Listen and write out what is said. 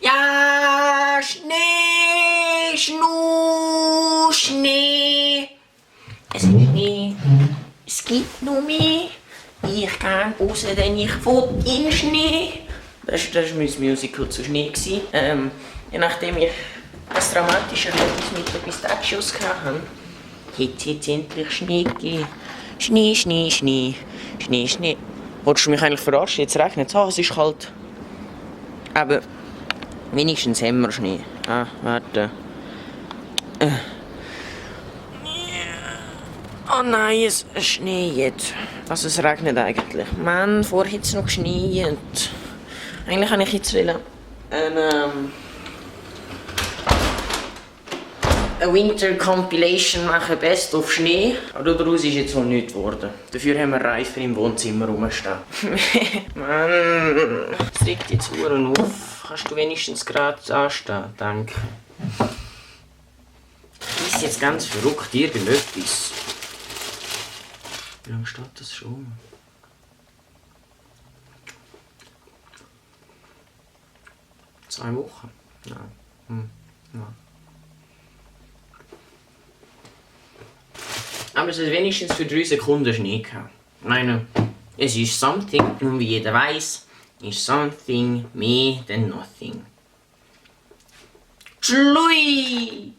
Ja, Schnee, Schnee. Es ist Schnee. Es gibt noch mehr. Ich gehe raus, denn ich will in den Schnee. Das war mein Musical zu Schnee. Nachdem ich ein dramatisches Erlebnis mit den Pistachios hatte, hätte es jetzt endlich Schnee gegeben. Schnee, Schnee, Schnee, Schnee, Schnee. Wolltest du mich eigentlich verarschen? Jetzt regnet es. Es ist kalt. Aber wenigstens haben wir Schnee. Warte. Oh nein, es schneit. Also es regnet eigentlich. Mann, vorher hat es noch geschneit. Eigentlich wollte ich jetzt eine Winter Compilation machen, Best of Schnee. Aber daraus ist jetzt noch nichts geworden. Dafür haben wir Reifen im Wohnzimmer rumstehen. Mann, es regt jetzt Uhren auf. Kannst du wenigstens gerade anstehen? Danke. Das ist jetzt ganz verrückt, irgendetwas. Wie lange steht das schon? Zwei Wochen? Nein. Nein. Aber es hat wenigstens für 3 Sekunden Schnee gehabt. Ich meine, es ist something, und wie jeder weiß, ist something mehr than nothing. Schlui!